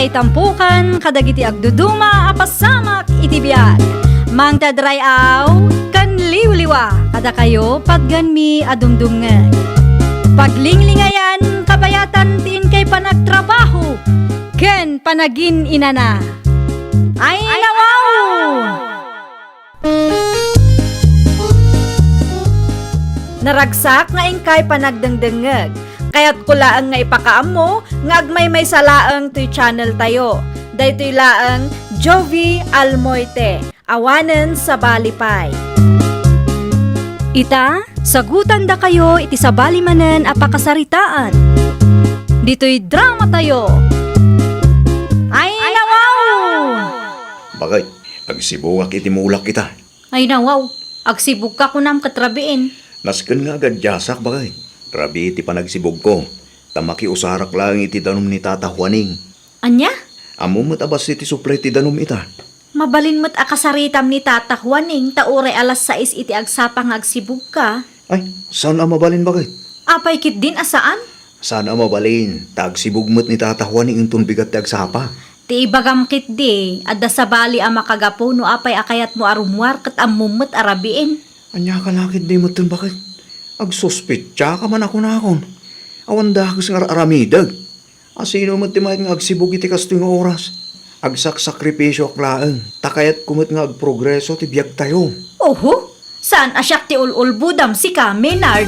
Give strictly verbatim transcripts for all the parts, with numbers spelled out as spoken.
Itampukan kadagiti agduduma a pasamak iti biag. Mangted ray-aw ken liwliwa kadakayo patgenmi a dumdumngeg. Paglinglingayan kabayatan ti inkay panagtrabaho ken panagin-inana. Ay, nawaw! Naragsak nga inkay panagdengdengngeg. Kayatko laeng nga ipakaammo nga agmaymaysa laeng toy channel tayo. Daytoy laeng Jovie Almoite, awanen sabali pay. Ita, sagutandakayo iti sabali manen a pakasaritaan. Ditoy drama tayo. Ay, nawaw! Bakit? Agsibugak iti mulak ita. Ay nawaw, agsibugka kunam ket rabiin. Nasken nga agadiasak, baket. Rabii ti panagsibugko, ta makiusarak laeng iti danum ni Tata Juaning. Ania? Ammom met a bassit ti supli ti danum ita. Mabalin met a kasaritam ni Tata Juaning ta uray alas sais iti agsapa nga agsibugka. Ay, saan a mabalin, baket? Apay ketdin a saan? Saan a mabalin, ta agsibug met ni Tata Juaning inton bigat ti agsapa. Ti ibagam ketdi, adda sabali a makagapu no apay a kayatmo a rummuar ket ammom met a rabiin. Ania ka la ketdi metten, baket? Agsuspetsa ka man a kunakon. Awan dakes nga ar-aramidek. A sino met ti maet nga agsibug iti kastoy nga oras? Agsaksakripisioak laeng, ta kayatko met nga agprogreso ti biagtayo. Oho, saan a siak ti ul-ulbodam, sika, Menard?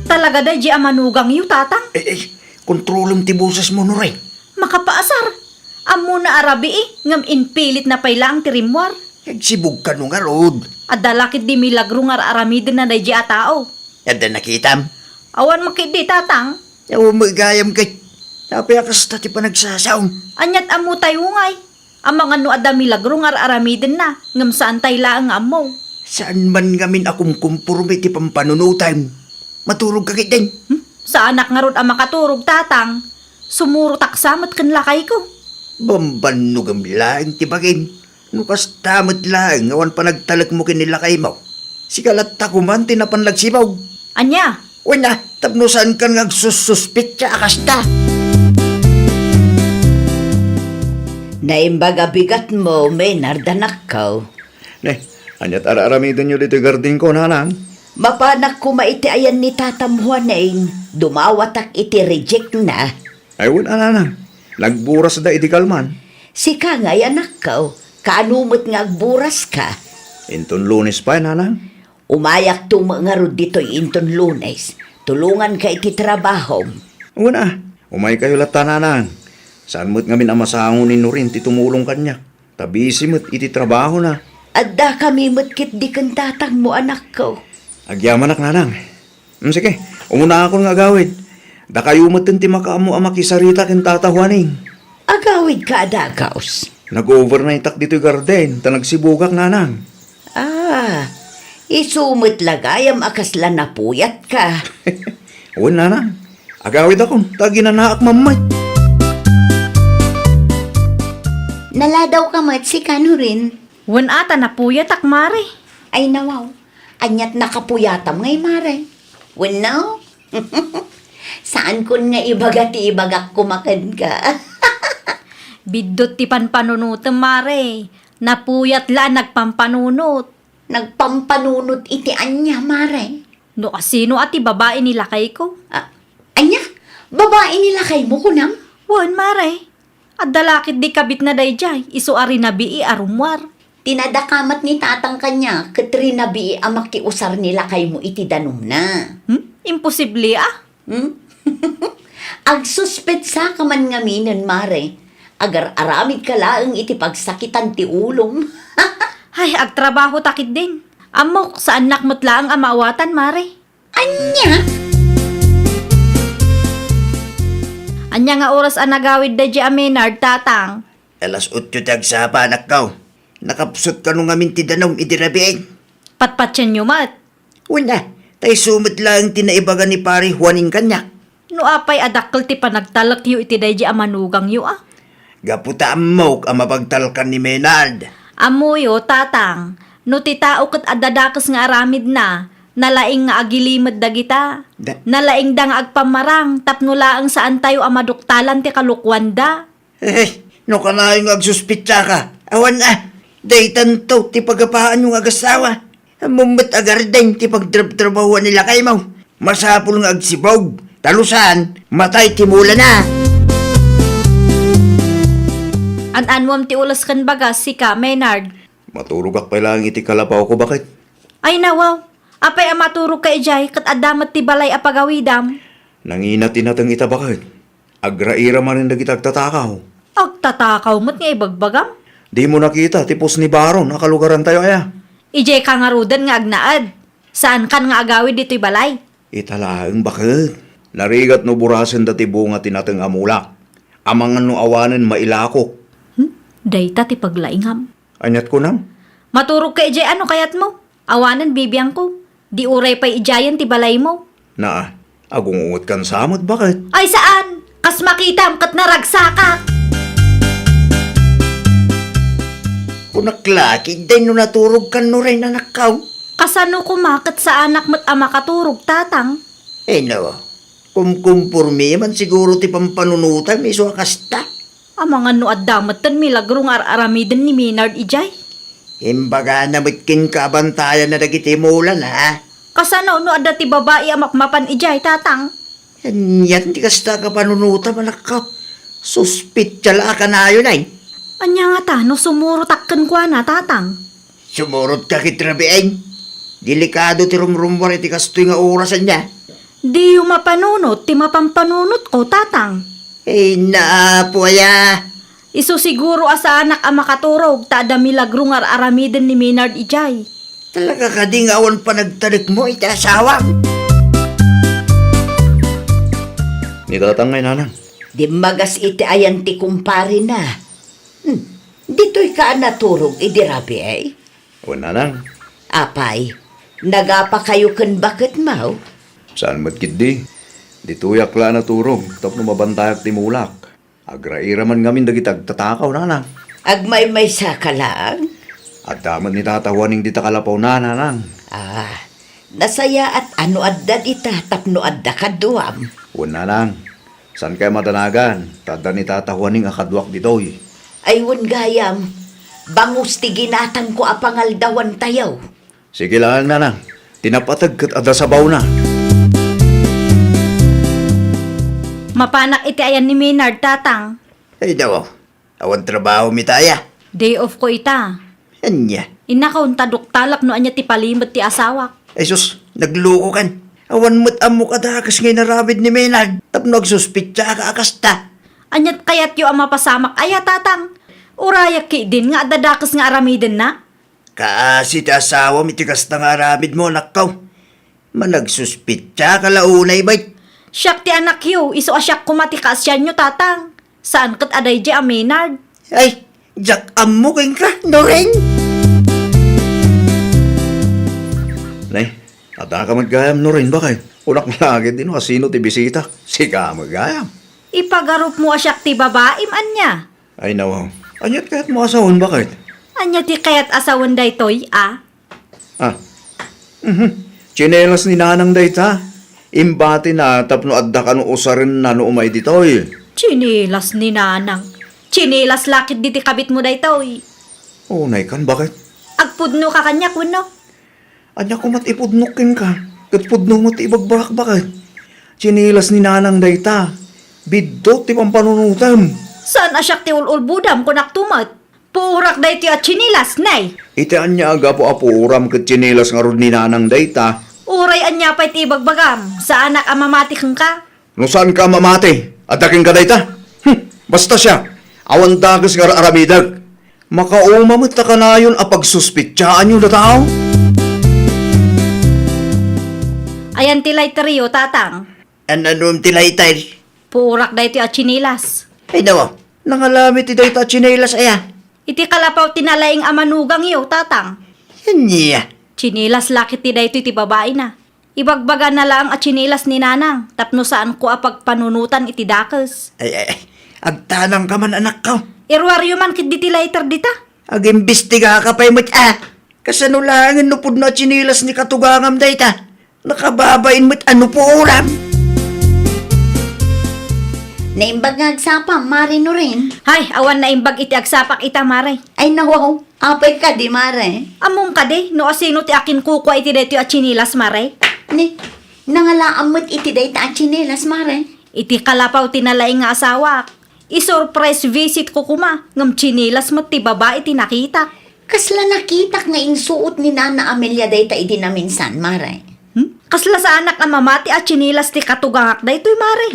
Talaga daydi a manugangyo, Tatang? Eh, eh, kontrolem ti bosesmo, Nuring. Makapaasar. Ammona a rabii, ngem impilitna pay laeng ti rimmuar. Agsibug kano ngarud? Adda la ketdi milagro nga ar-aramidenna daydi a tao. Adda nakitam? Awan met ketdi, Tatang. Awan met gayam ket. Apay a kasta ti panagsasaom? Aniat ammo tayo ngay? Amangan no adda milagro nga ar-aramidenna, ngem saan tay laeng nga ammo. Saan man ngamin a kumkumporme ti pampanunotem. Maturog ka ketdin? Hmm? Saanak ngarud a makaturog, Tatang. Sumurotak sa met ken lakayko. Bambannogem laeng ti bagim. No kasta met laeng nga awan panagtalekmo ken ni lakaymo, sika latta koman ti napan nagsibug. Ania? Wen a, tapno saankan nga agsussuspetsa a kasta. Naimbag a bigatmo, Menard, anakko. Ne, aniat ar-aramidenyo ditoy gardenko, nanang? Mapanak koma iti ayan ni Tatam Juaning, dumawatak iti reject na. Ay, wen a, nanang. Nagburasda idi kalman. Sika ngay, anakko, kaano met nga agburas ka? Inton Lunes pay, nanang. Umayakto met ngarud ditoy inton Lunes. Tulonganka iti trabahom. Wen a, umaykayo latta, nanang. Saan met ngamin a masango ni Nuring ti tumulong kaniak. Ta busy met iti trabahona. Addakami met ketdi ken tatangmo, anakko. Agyamanak, nanang. Mm, sige, umunakon nga agawid. Dakayo metten ti makaammo a makisarita ken Tata Juaning. Agawidka a dagus? Nag-overnightak ditoy garden, ta nagsibugak, nanang. Ah, isu met la gayam a kasla napuyatka. Wen, nanang. Agawidakon, ta aginanaak man met. Naladawka met, sika, Nuring? Wen a, ta napuyatak, Mare. Ay, nawaw. Aniat nakapuyatam ngay, Mare? Wenno? Saankon nga ibaga ti ibagak koma kenka. Biddut ti panpanunotem, Mare. Napuyat la a nagpampanunot. Nagpampanunot iti ania, Mare? No asino a ti babai ni lakayko. Ah, ania? Babai ni lakaymo, kunam? Wen, Mare. Adda la ketdi kabitna daydiay, isu a rinabii a rummuar. Tinadakamat ni tatang kaniak ket rinabii a makiusar ni lakaymo iti danumna. Hmm? Imposible a? Hmm? Agsuspetsaka man ngaminen, Mare. Agar-aramidka laeng iti pagsakitan ti ulom. Ay, agtrabaho ta ketdin. Ammok, saannak met laeng a maawatan, Mare. Ania? Ania nga oras a nagawid daydiay a Menard, tatang? Alas otso ti agsapa, anakko. Nakapsut kano ngamin ti danum idi rabii? Patpatienyo met. Wen a, ta isu met laeng ti naibaga ni Pari Juaning kaniak. No apay a dakkel ti panagtalekyo iti daydiay a manugangyo a? Gapu ta ammok a mapagtalkan ni Menard. Ammoyo, tatang, no ti tao ket adda dakes nga aramidna, Nalaing nga agilimed dagita. Da- Nalaingda nga agpammarang tapno laeng saantayo a maduktalan ti kalokuanda. Eh, no kanayon nga agsuspitsaka, awan a, daytanto ti pagapaanyo nga agasawa. Ammom met a garden ti pagtrabtrabahuan ni lakaymo. Masapul nga agsibog, ta no saan, matay ti mulana. An-anwam ti ules ken bagas, sika, Maynard. Maturogak pay laeng iti kalapawko, baket. Ay, nawaw. Apay a maturogka idiay, ket adda met ti balay a pagawidam? Nangina ti nateng ita, baket. Agraira manen dagiti agtatakaw. Agtatakaw met nga ibagbagam? Dimo nakita ti pusni baron a kalugarantayo aya? Idiay ka ngaruden nga agnaed. Saankan nga agawid ditoy balay? Ita laeng, baket. Narigat no burasenda ti bunga ti nateng a mulak. Amangan no awanen mailakok. Hmm? Dayta ti paglaingam. Aniat kunam? Maturogka idiay a no kayatmo. Awanen bibiangko. Di uray pay idiayen ti balaymo. Naa, agungungot kan sa met, baket? Ay saan! Kas makitam ket naragsakak! Kunak la, kidday no naturog kan no ren, anakkaw. Kasano koma ket saanak met a makaturog, tatang? Eh, no. Kumkumpormi man siguro ti pampanunotam isu a kasta. Amangan no adda metten milagro nga ar-aramiden ni Maynard idiay. Imbagana met kenka a bantayanna dagiti mulana. Kasano no adda ti babai a mapmapan idiay, tatang? Anian ti kasta a kapanunotam, anakko? Suspitsa la a kanayon ay. Ania ngata no sumurotak kenkuana, tatang? Sumurotka ket rabiin. Delikado ti rumrummuar iti kastoy nga oras, ania? Diyo mapanunot ti mapampanunotko, tatang. Ay, naapo aya. Isu siguro a saanak a makaturog ta adda milagro nga ar-aramiden ni Maynard idiay. Talaga kadi nga awan panagtalekmo iti asawam? Ni tatang ngay, nanang. Dimmagas iti ayan ti kumparena. Hmm, ditoy ka a naturog idi rabii? Wen, nanang. Apay, nagapakayo ken baketmo? Saan met ketdi. Ditoyak la a naturog tapno mabantayak ti mulak. Agraira man ngamin dagiti agtatakaw, nanang. Agmaymaysa ka lang? Adda met ni Tata Juaning dita kalapawna, nanang. Ah, nasayaat a no adda dita tapno adda kaduam. Wen, nanang. Saan kay madanagan, ta adda ni Tata Juaning a kaduak ditoy. Ay, wen gayam, bangus ti ginatangko a pangaldawantayo. Sige laeng, nanang. Ti napateg ket adda sabawna. Mapanak iti ayan ni Maynard, tatang. Ay, daw. Awan trabaho mi taya. Day off ko ita. Ania? Innakon ta duktalak no ania ti palimed ti asawak. Ay sus, naglukokan. Awan met ammok a dakes nga inaramid ni Maynard tapno agsuspitsa ka a kasta. Aniat kayatyo a mapasamak aya, tatang? Urayak ketdin nga adda dakes nga aramidenna? Kaasi ti asawam iti kasta nga aramidmo, anakko. Managsuspitsa ka la unay, bay. Siak ti anakyo, isu a siak koma ti kaasianyo, tatang. Saan ket a daydiay a Maynard? Ay, diak ammo kenka, Noreng. Nay, adda ka met gayam, Noreng, bakay? Kunak la ketdi no asino ti bisita. Sika met gayam. Ipagarupmo a siak ti babaim, ania? Ay, nawaw. Aniat kayatmo a sawen, baket? Ania ti kayat a sawen daytoy, a? Ah. Mhm. Tsinelas ni Nanang dayta. Imbatina tapno adda kano usarenna no umay ditoy. Tsinelas ni Nanang. Tsinelas la ketdi ti kabitmo daytoy. Unay kan, baket? Agpudno ka kaniak, wenno? Ania komat ipudnok kenka? Ket pudno met ti ibagbagak, baket. Tsinelas ni Nanang dayta. Biddut ti pampanunotem. Saan a siak ti ul-ulbodam, kunakto met. Puurak daytoy a tsinelas, nay. Iti ania a gapu a puuram ket tsinelas ngarud ni Nanang dayta? Uray ania pay ti ibagbagam, saanak a mamati kenka. No saanka a mamati, adda kenka dayta? Hmm, basta siak, awan dakes nga ar-aramidek. Makauma met ta kanayon a pagsuspitsaanyo dataw. Ayan ti lighteryo, tatang. An-anom ti lighter? Puurak daytoy a tsinelas. Ay, nawa, nangalami ti dayta a tsinelas, aya? Iti kalapaw ti nalaing a manugangyo, tatang. Ania? Tsinelas la ketdi daytoy ti babaina. Ibagbagana laeng a tsinelas ni Nanang tapno saanko a pagpanunotan iti dakes. Ay, ay, ay. Agtanangka man, anakko. Iruaryo man ketdi ti lighter dita. Agimbistigaka pay met, a. Kasano laengen no pudno a tsinelas ni katugangam dayta? Nakababain met a nupuoram. Naimbag nga agsapam, Mare Nuren. Hay, awan naimbag iti agsapak ita, Mare. Ay, nawaw. Apay kadi, Mare? Ammom kadi, no asino ti akinkukua iti daytoy a tsinelas, Mare? Ni, nangalaam met iti dayta a tsinelas, Mare. Iti kalapaw ti nalaing nga asawak. I-surprise visit ko koma, ngem tsinelas met ti babai ti nakitak. Kasla nakitak nga insuot ni Nana Amelia dayta idi naminsan, Mare. Hmm? Kasla saanak a mamati a tsinelas ti katugangak daytoy, Mare.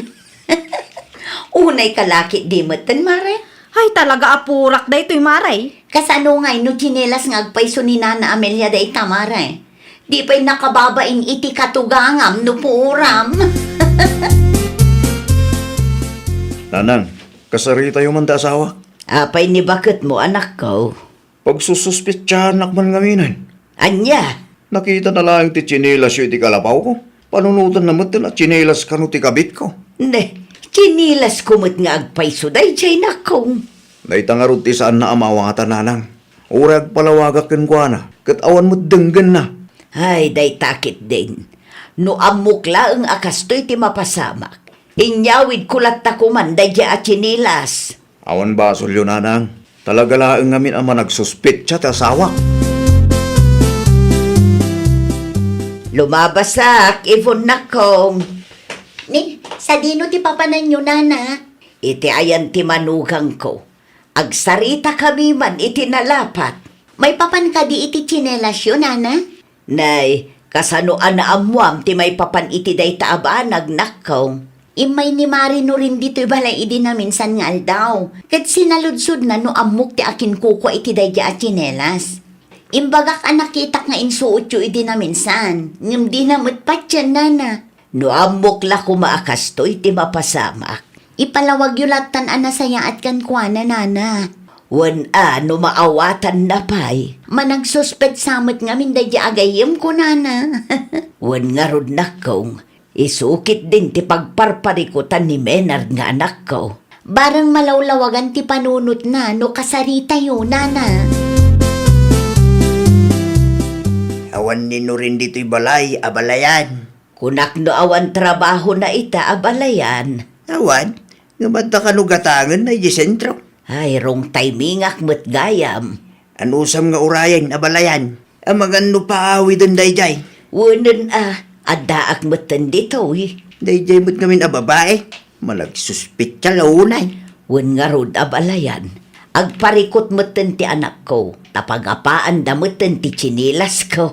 Unay ka lakit di metten, Mare. Ay, talaga a purak daytoy, Mare. Kasano ngay no tsinelas nga agpayso ni Nana Amelia dayta, Mare? Di pay nakababain iti katugangam no puoram. Nanang, kasaritayo man ta asawa? Apay ni baketmo, anakko? Pagsususpetsahanak man ngaminen. Ania? Nakitana laeng ti tsinelasyo iti kalapawko. Panunotenna metten a tsinelas kano ti kabitko. Ne, tsinelas ko met nga agpayso daydiay, nakko. Dayta ngarud ti saanna a maawatan, nanang. Uray agpalawagak kenkuana, ket awan met denggenna. Ay, dayta ketdin. No ammok laeng a kastoy ti mapasamak, inyawidko latta koman daydiay a tsinelas. Awan basolyo, nanang. Talaga laeng ngamin a managsuspetsa ti asawak. Lumabasak, Ivon, nakko. Ni, sadino ti papananyo, nana? Iti ayan ti manugangko. Agsaritakami man iti nalapat. Maipapan kadi iti tsinelasyo, nana? Nay, kasano a naammuam ti maipapan iti dayta a banag, nakko? Immay ni Mare Nuren ditoy balay idi naminsan nga aldaw, ket sinaludsodna no ammok ti akinkukua iti daydiay a tsinelas. Imbagak a nakitak nga insuotyo idi naminsan, ngem dina met patien, nana. No ammok la koma a kastoy ti mapasamak, ipalawagyo lattan a nasayaat kenkuana, nana. Wen a, no maawatanna pay, managsuspetsa met ngamin daydiay a gayyemko, nana. Wen ngarud, nakkong, isu ketdin ti pagparparikutan ni Menard nga anakko. Bareng malawlawagan ti panunotna no kasaritayo, nana. Awan ni Nuren ditoy balay, abalayan. Kunak no awan trabahona ita, abalayan. Awan, ngem adda kano gatangenna idiay sentro. Ay, wrong timingak met gayam. Anusam nga urayen, abalayan? Amangan no paawiden daydiay. Wenen a, addaak metten ditoy. Daydiay met ngamin a babai. Managsuspetsa la unay. Wen ngarud, abalayan. Agparikut metten ti anakko, ta pagapaanda metten ti tsinilasko.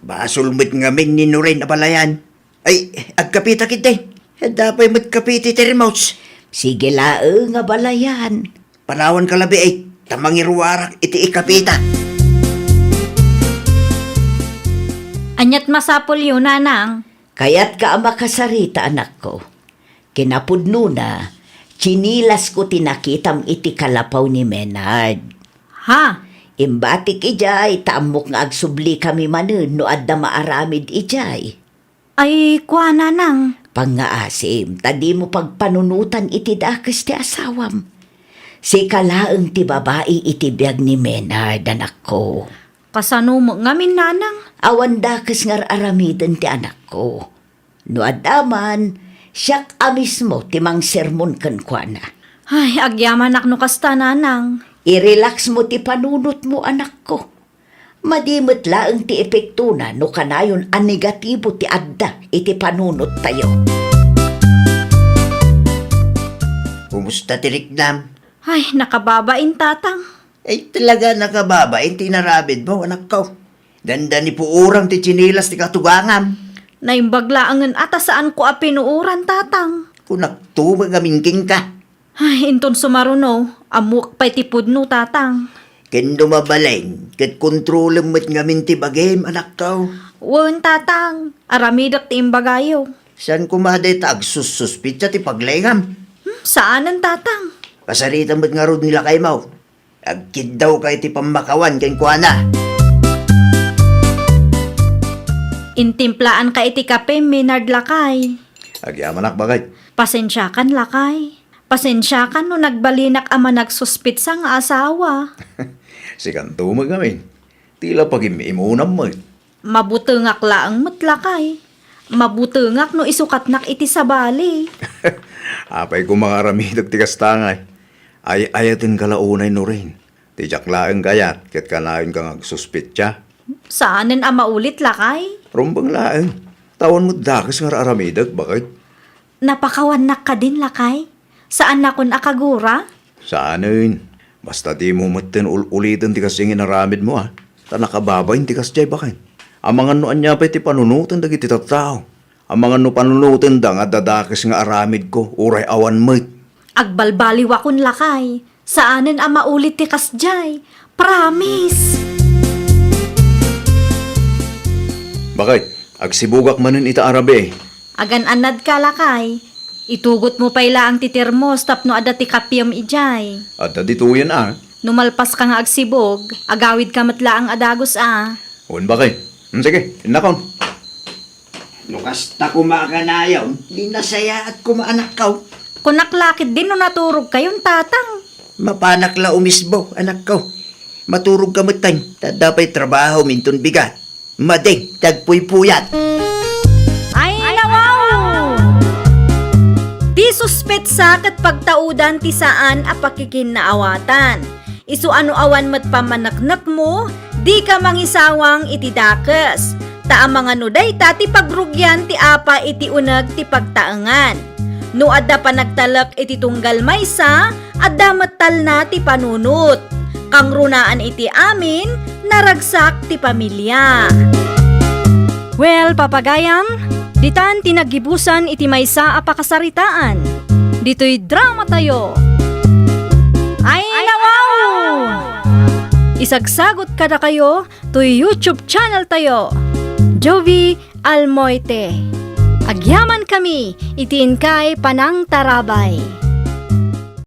Basol met ngamin ni Nuren, abalayan. Ay, agkapita ketdi. Adda pay met kape iti termos. Sige laeng, abalayan. Panawanka labi, ay, ta mangiruarak iti ikapita. Aniat masapulyo, nanang? Kayatka a makasarita, anakko. Kinapudnona, tsinilasko ti nakitam iti kalapaw ni Menard. Ha? Imbatik idiay, ta ammok nga agsublikami manen no adda maaramid idiay. Ay, kua, nanang. Pangngaasim, ta dimo pagpanunotan iti dakes ti asawam. Sika laeng ti babai iti biag ni Menard, anakko. Kasano met ngamin, nanang? Awan dakes nga ar-aramiden ti anakko. No adda man, siak a mismo ti mangsermon kenkuana. Ay, agyamanak no kasta, nanang. I-relax mo ti panunotmo, anakko. Madi met laeng ti epektona no kanayon a negatibo ti adda iti panunottayo. Kumusta ti riknam? Ay, nakababain, tatang. Ay, talaga nakababain ti inaramidmo, anakko. Dandani puoram ti tsinilas ti katugangam. Naimbag laengen a ta saanko a pinuoran, tatang. Kunakto met ngamin kenka. Ay, inton sumaruno, ammoak pay ti pudno, tatang. Ken no mabalin, ket kontrolem met ngamin ti bagim, anakko. Wen, tatang, aramidek ti imbagayo. Saan koma dayta agsussuspetsa ti paglaingam? Hmm, saanen, tatang. Kasaritam met ngarud ni lakaymo. Agkiddawka iti pammakawan kenkuana. Intimplaanka iti kape, Menard, lakay. Agyamanak, baket. Pasensiakan, lakay. Pasensiakan no nagbalinak a managsuspetsa nga asawa. Sikanto met ngamin. Ti la pagim-imunam met. Mabutengak laeng met, lakay. Mabutengak no isukatnak iti sabali. Apay koma nga aramidek ti kasta ngay. Ay-ayatenka la unay, Noreen. Ti diak laeng kayat ket kanayon ka nga agsuspetsa. Saanen a maulit, lakay. Rumbeng laeng. Ta awan met dakes nga ar-aramidek, baket. Napakawannak kadin, lakay? Saannakon a kagura? Saanen. Basta dimo metten ul-uliten ti kasdiay nga inaramidmo, a. Ta nakababain ti kasdiay, baket. Amangan no ania pay ti panunoten dagiti tattao. Amangan no panunotenda nga adda dakes nga aramidko, uray awan met. Agbalbaliwakon, lakay. Saanen a maulit ti kasdiay. Promise! Baket, agsibugak manen ita a rabii. Agan-annadka, lakay. Itugotmo pay laeng ti termos tapno adda ti kapiem idiay. Adda ditoyen, a. No malpaska nga agsibug, agawidka met laeng a dagus, a. Wen, baket. Hmm, sige, innakon. No kasta koma a kanayon, di nasayaat koma, anakko. Kunak la ketdin no naturogkayon, tatang. Mapanak la umisbo, anakko. Maturogka metten, ta adda pay trabahom inton bigat. Madeng ti agpuypuyat. Ay, nawaw! Ti suspetsa ket pagtaudan ti saan a pakikinnaawatan. Isu a no awan met pammaneknekmo, dika mangisawang iti dakes. Ta amangan no dayta ti pagrugian ti apa iti uneg ti pagtaengan. No adda panagtalek iti tunggal maysa, adda met talna ti panunot. Kangrunaan iti amin, naragsak ti pamilia. Well, papagayam, ditan ti naggibusan iti maysa a pakasaritaan. Ditoy dramatayo. Ay, nawaw! Isagsagot kadakayo toy YouTube channel tayo, Jovie Almoite. Agyaman kami iti inkay panangtarabay.